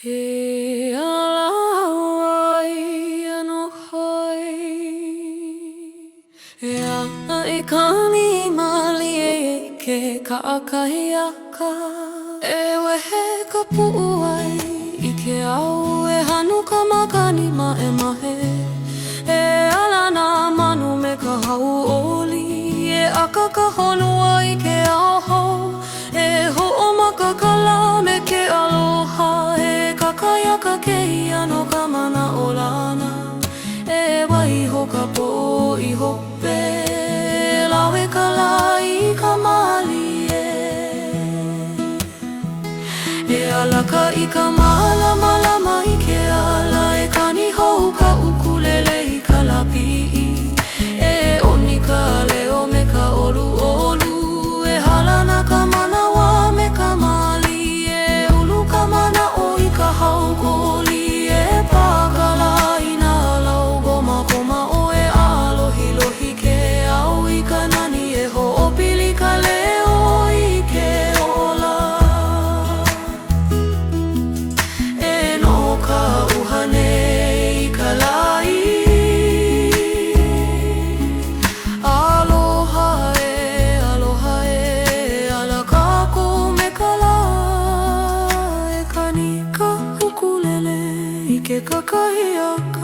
E ala ai no hoi. E ala e kani mālie i ke kakahiaka. E wehe ka puʻuwai i ke ao e hanu ka makani maʻemaʻe. E ala nā manu me ka hauʻoli. E aka ka honua i ke ao hou. E hoʻomaka ka lā me ke aloha. He kakahiaka kēia no ka manaʻolana. E waiho ka pō i hope. E lawe ka lā i ka mālie. E alakaʻi ka mālamalama i ke ala. E kani hou ka ʻukulele i ka lā piʻi. E ʻoni ka leo me ka ʻoluʻolu. E halana ka manawa me ka mālie. E ulu ka manaʻo i ka haukōli. E pā ka lā i nā lau gomakoma o e ʻālohilohi ke ao i ka nani. E hoʻopili ka leo i ke ola. E noho ka ʻuhane i ka laʻi. Aloha e, aloha e, ala kākou me ka lā. E kani ka ʻukulele i ke kakahiaka.